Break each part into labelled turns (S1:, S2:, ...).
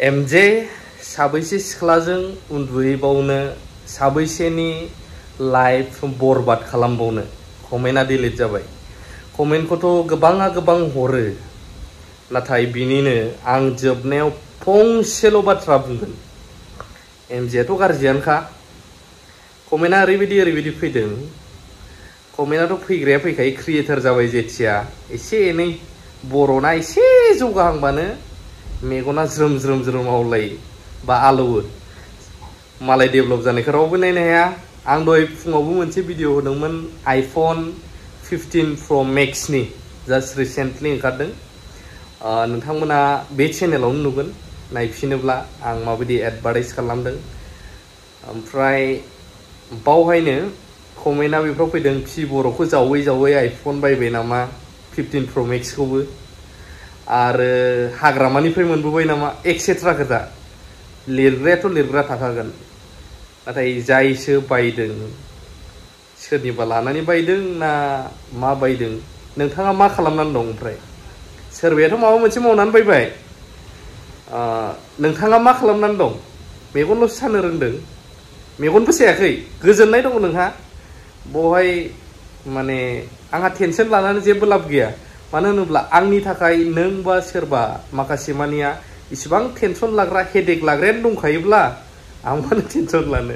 S1: MJ साबैसे सिख्लाजों उन्दुहैबावनो साबैसेनि life बरबाद खालामबावनो कमेन्टआ डिलीट जाबाय। कमेन्टखौथ' गोबाङा गोबां हरो, नाथाय बिनिनो आं जोबनायाव फंसेल' बाथ्रा बुंगोन। एमजेआथ' गाज्रियानोखा। कमेन्टआ ओरैबायदि फैदों। कमेन्टआथ' फैग्राया फैखायो, क्रिएटर जाबाय जेथिया एसे एनै बर'ना एसे जौगाहांबानो मेगना ज्रोम ज्रोम आवलायो बा आलौवो। मालाय डेभेलप जानायखौ रावबो नायनो हाया। आं दहाय फुङावबो मोनसे भिडिअ होदोंमोन आइफन 15 प्र मेक्सनि, जास्ट रिसेन्टलि ओंखारदों। नोंथांमोना बे चेनेलावनो नुगोन नायफिनोब्ला आं माबायदि एडभार्टाइज खालामदों। ओमफ्राय बावहायनो कमेन्टआ बेफ्राव फैदों, पि बर'खौ जावै आइफन बायबाय नामा 15 प्र मेक्सखौबो, आरो हाग्रामानिफ्राय मोनबोबाय नामा एक्सेट्रा खोथा। लिरग्रायाथ' लिरग्रा थाखागोन, नाथाय जायसो बायदों, सोरनिबा लानानै बायदों ना मा बायदों, नोंथाङा मा खालामनानै दं? ओमफ्राय सोरबायाथ' माबा मोनसे मावनानै बायबाय, नोंथाङा मा खालामनानै दं? मेगनल'सो सानो रोंदों, मेगनबो सायाखै, गोजोननाय दङ नोंहा। बहाय माने आंहा टेनसन लानानै जेबो लाब गैया। मानो होनोब्ला आंनि थाखाय नों बा सोरबा माखासे मानिया इसिबां टेनसन लाग्रा हेडेक लाग्रायानो दंखायोब्ला आं मानो टेनसन लानो।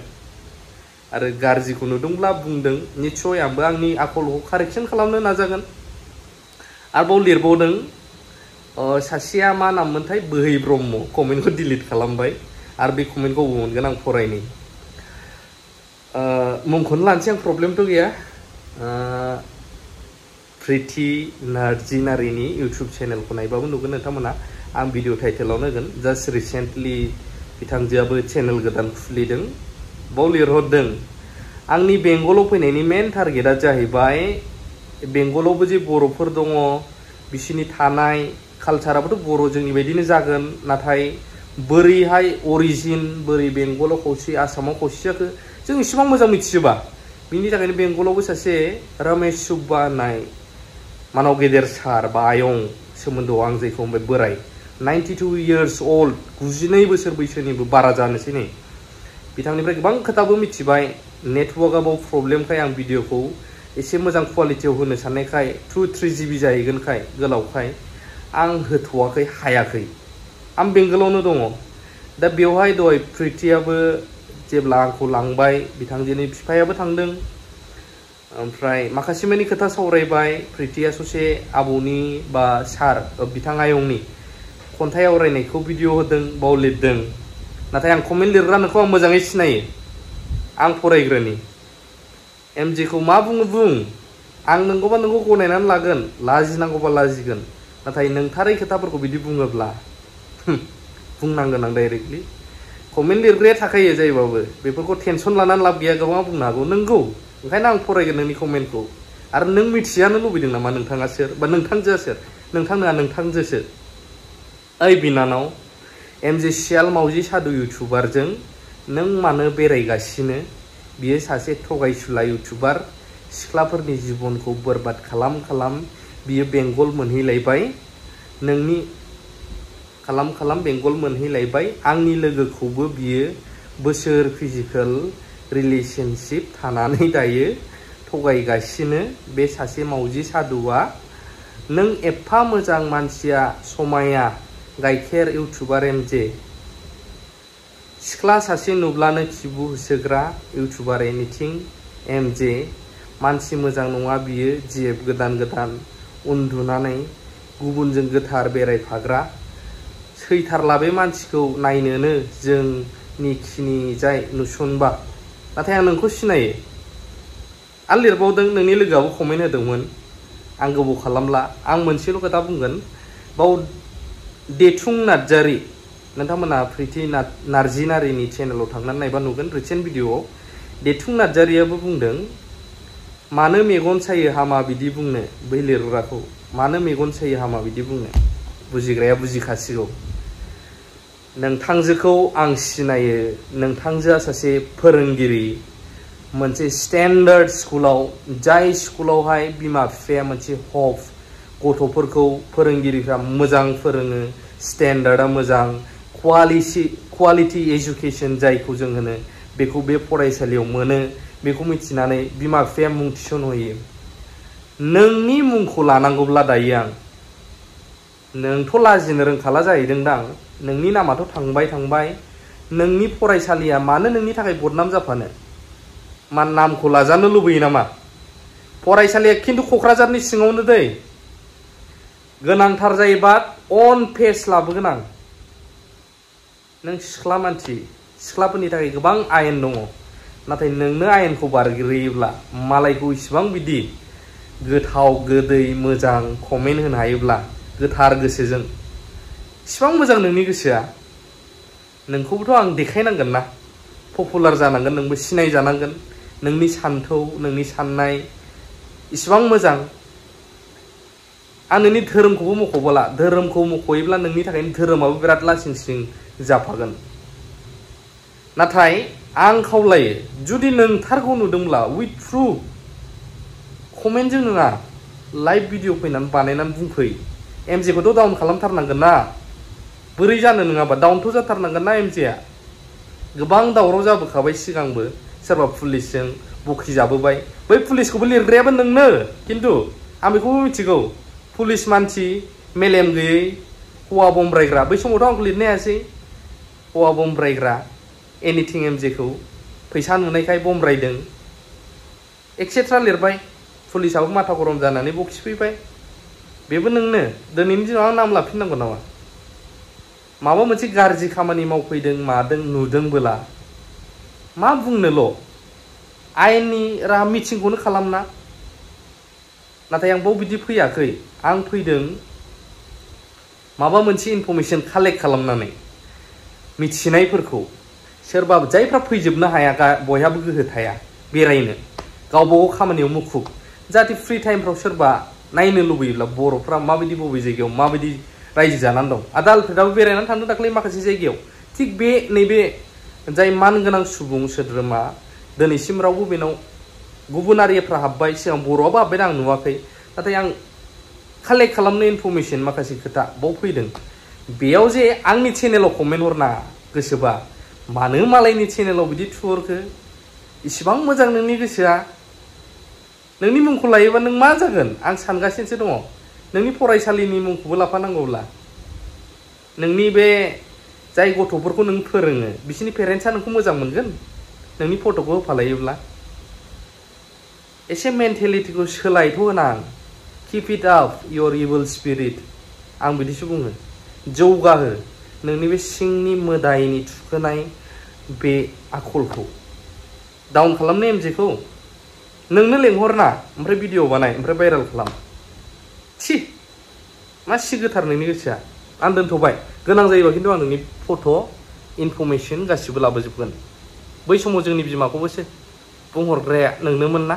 S1: आरो गाज्रिखौ नुदोंब्ला बुंदों, निस्सय आंबो आंनि आखलखौ कारेक्सन खालामनो नाजागोन। आरोबाव लिरबावदों सासेया मा नाममोनथाय, बोहै ब्रह्म, कमेन्टखौ डिलिट खालामबाय। आरो बे कमेन्टखौ मोनगोन आं फरायनि। मुंखौनो लानोसै आं, प्रब्लेमथ' गैया। प्रिति नार्जिनारिनि इउटुब चेनेलखौ नायबाबो नुगोन नोंथांमोना। आं भिडिअ टाइटेलावनो होगोन। जास्ट रिसेन्टलि बिथांजोआबो चेनेल गोदान खुलिदों। बाव लिरहरदों, आंनि बेंगलाव फैनायनि मेन टारगेटआ जाहैबाय बेंगलावबो जे बर'फोर दङ, बिसोरनि थानाय कालचाराबोथ' बर' जोंनि बायदिनो जागोन, नाथाय बोरैहाय अरिजिन, बोरै बेंगलाव खौसे आसामाव खौसे जाखो जों इसेबां मोजां मिथिजोबा। बिनि थाखायनो बेंगलावबो सासे रमेश सुब्बा होननाय मानाव गेदेर सार बा आयं सोमोन्दोआव आं जायखौ बुंबाय बोराय, 92 इयार्स अल्ड, 92 बोसोर बैसोनिबो बारा जानोसै नै। बिथांनिफ्राय गोबां खोथाबो मिथिबाय। नेटवर्कआबो प्रब्लेमखाय आं भिडिअखौ एसे मोजां क्वालिटियाव होनो साननायखाय 2-3 GB जाहैगोनखाय गोलावखाय आं होथ'वाखै, हायाखै। आं बेंगलावनो दङ। दा बेवहाय दहाय प्रितियाबो जेब्ला आंखौ लांबाय, बिथांजोनि बिफायाबो थांदों। ओमफ्राय माखासे मानि खोथा सावरायबाय। प्रितिया ससे आबौनि बा सार बिथां आयंनि खन्थाइ आवरायनायखौ भिडिअ होदों, बाव लिरदों। नाथाय आं कमेन्ट लिरग्रा नोंखौ आं मोजाङै सिनायो, आं फरायग्रानि। एमजेखौ मा बुङो बुं, आं नोंगौबा नोंखौ गनायनानै लागोन, लाजिनांगौबा लाजिगोन। नाथाय नोंथारै खोथाफोरखौ बिदि बुङोब्ला बुंनांगोन आं डाइरेक्टलि। कमेन्ट लिरग्राया थाखायो जायोबाबो, बेफोरखौ टेनसन लानानै लाब गैया। गोबाङा बुंनो हागौ नोंगौ, ओंखायनो आं फरायगोन नोंनि कमेन्टखौ। आरो नों मिथिजानो लुबैदों नामा नोंथाङा सोर, बा नोंथांजोआ सोर? नोंथांनोआ नोंथांजोसो। ओइ बिनानाव, एमजे सियाल मावजि सादु इउटुबारजों नों मानो बेरायगासिनो? बियो सासे थगायसुला इउटुबार, सिख्लाफोरनि जिबनखौ बरबाद खालाम बियो बेंगल मोनहैलायबाय। नोंनि खालाम बेंगल मोनहैलायबाय। आंनि लोगोखौबो बियो बोसोर फिजिकेल रिलेशनशिप थानानै दायो थगायगासिनो। बे सासे मावजि सादुआ। नों एफा मोजां मानसिया समाया गाइखेर इउटुबार एमजे। सिख्ला सासे नुब्लानो खिबु होसोग्रा इउटुबार एनिथिं एमजे। मानसि मोजां नङा बियो, जिएफ गोदान उन्दुनानै गुबुनजों गोथार बेरायफाग्रा। सैथारला बे मानसिखौ नायनोनो जोंनि खिनिजाय नुसनबा। नाथाय आं नोंखौ सिनायो। आरो लिरबावदों, नोंनि लोगोआबो कमेन्ट होदोंमोन। आं गोबाव खालामला, आं मोनसेल' खोथा बुंगोन। बाव देथुं नार्जारि, नोंथांमोना प्रिति नार्जिनारिनि चेनेलाव थांनानै नायबा नुगोन रिसेन्ट भिडिअआव। देथुं नार्जारियाबो बुंदों, मानो मेगन सायो हामा बिदि बुंनो? बै लिरग्राखौ मानो मेगन सायो हामा बिदि बुंनो? बुजिग्राया बुजिखासिगौ। नोंथांजोखौ आं सिनायो। नोंथांजोआ सासे फोरोंगिरि, मोनसे स्टेन्डार्ड स्कुलाव, जाय स्कुलावहाय बिमा बिफाया मोनसे हप गथ'फोरखौ फोरोंगिरिफ्रा मोजां फोरोङो, स्टेन्डार्डआ मोजां, क्वालिटी एजुकेशन जायखौ जों होनो बेखौ बे फरायसालियाव मोनो बेखौ मिथिनानै बिमा बिफाया मुं थिसनहोयो नोंनि मुंखौ लानांगौब्ला दायो आं नोंथ' लाजिनो रोंखाला जाहैदोंदां नोंनि नामाथ' थांबाय नोंनि फरायसालिया मानो नोंनि थाखाय बदनाम जाफानो मा नामखौ लाजानो लुबैयो नामा फरायसालिया खिन्थु क'क्राझारनि सिङावनो दै गोनांथार जायोबा अन पेज लाबोगोन आं नों सिख्ला मानसि सिख्लाफोरनि थाखाय गोबां आयेन दङ नाथाय नोंनो आयेनखौ बारग्रोयोब्ला मालायखौ इसिबां बिदि गोथाव गोदै मोजां कमेन्ट होनो हायोब्ला गोथार गोसोजों इसिबां मोजां नोंनि गोसोआ नोंखौबोथ' आं देखायनांगोन ना पपुलार जानांगोन नोंबो सिनाय जानांगोन नोंनि सान्थौ नोंनि साननाय इसिबां मोजां आं नोंनि धोरोमखौबो मख'बोला धोरोमखौ मख'योब्ला नोंनि थाखायनो धोरोमाबो बिराद लासिंसिं जाफागोन नाथाय आं खावलायो जुदि नोंथारखौ नुदोंब्ला उइथ प्रुफ कमेन्टजों नङा लाइभ भिडिअ फैनानै बानायनानै बुंफै एमजेखौथ' डाउन खालामथारनांगोन ना बोरै जानो नङाबा डाउनथ' जाथारनांगोन ना एमजेआ गोबां दावराव जाबोखाबाय सिगांबो सोरबा पुलिसजों बखिजाबोबाय बै पुलिसखौबो लिरग्रायाबो नोंनो खिन्थु आं बेखौबो मिथिगौ पुलिस मानसि मेलेम गैयै हौवा बमब्रायग्रा बै समावथ' आंखौ लिरनो हायासै हौवा बमब्रायग्रा एनिथिं एमजेखौ फैसा नुनायखाय बमब्रायदों एक्सेट्रा लिरबाय पुलिसाबो माथा गरम जानानै बखिफैबाय बेबो नोंनो दिनैनि दिनाव आं नाम लाफिननांगौ नामा माबा मोनसे गाज्रि खामानि मावफैदों मादों नुदोंबोला मा बुंनोल' आयेननि राहा मिथिंखौनो खालामना नाथाय आं बाव बिदि फैयाखै आं फैदों माबा मोनसे इनफरमेशन कालेक्ट खालामनानै मिथिनायफोरखौ सोरबा जायफ्रा फैजोबनो हाया बयहाबो गोहो थाया बेरायनो गावबा गाव खामानियाव मुखुब जाहाथे फ्रि टाइमफ्राव सोरबा नायनो लुबैयोब्ला बर'फ्रा माबायदि बबे जायगायाव माबायदि रायजो जानानै दं आदा आलफ्रेदाबो बेरायनानै थांदों दाख्लै माखासे जायगायाव थिग बे नैबे जाय मानगोनां सुबुं सोद्रोमा दिनैसिम रावबो बेनाव गुबुन हारिफ्रा हाबबाय सिगां बर'आबो हाबबाय आं नुवाखै नाथाय आं कालेक्ट खालामनो इनफरमेशन माखासे खोथा बाव फैदों बेयाव जे आंनि चेनेलाव कमेन्ट हरनाङा गोसोबा मानो मालायनि चेनेलाव बिदि थुहरखो इसिबां मोजां नोंनि गोसोआ नोंनि मुंखौ लायोबा नों मा जागोन आं सानगासिनोसो दङ नोंनि फरायसालिनि मुंखौबो लाफानांगौब्ला नोंनि बे जाय गथ'फोरखौ नों फोरोङो बिसोरनि पेरेन्टसा नोंखौ मोजां मोनगोन नोंनि फट'खौ होफालायोब्ला एसे मेन्टेलिटिखौ सोलायथ' होनां keep it up your evil spirit आं बिदिसो बुङो जौगाहो नोंनि बे सिंनि मोदायनि थुखोनाय बे आखलखौ डाउन खालामनो एमजेखौ नोंनो लेंहरना ओमफ्राय भिडिअ बानाय ओमफ्राय भाइरेल खालाम थि मा सि गोथार नोंनि गोसोआ आं दोनथ'बाय गोनां जायोबा खिन्थु आं नोंनि फट' इनफरमेशन गासिबो लाबोजोबगोन बै समाव जोंनि बिमाखौबोसो बुंहरग्राया नोंनोमोन ना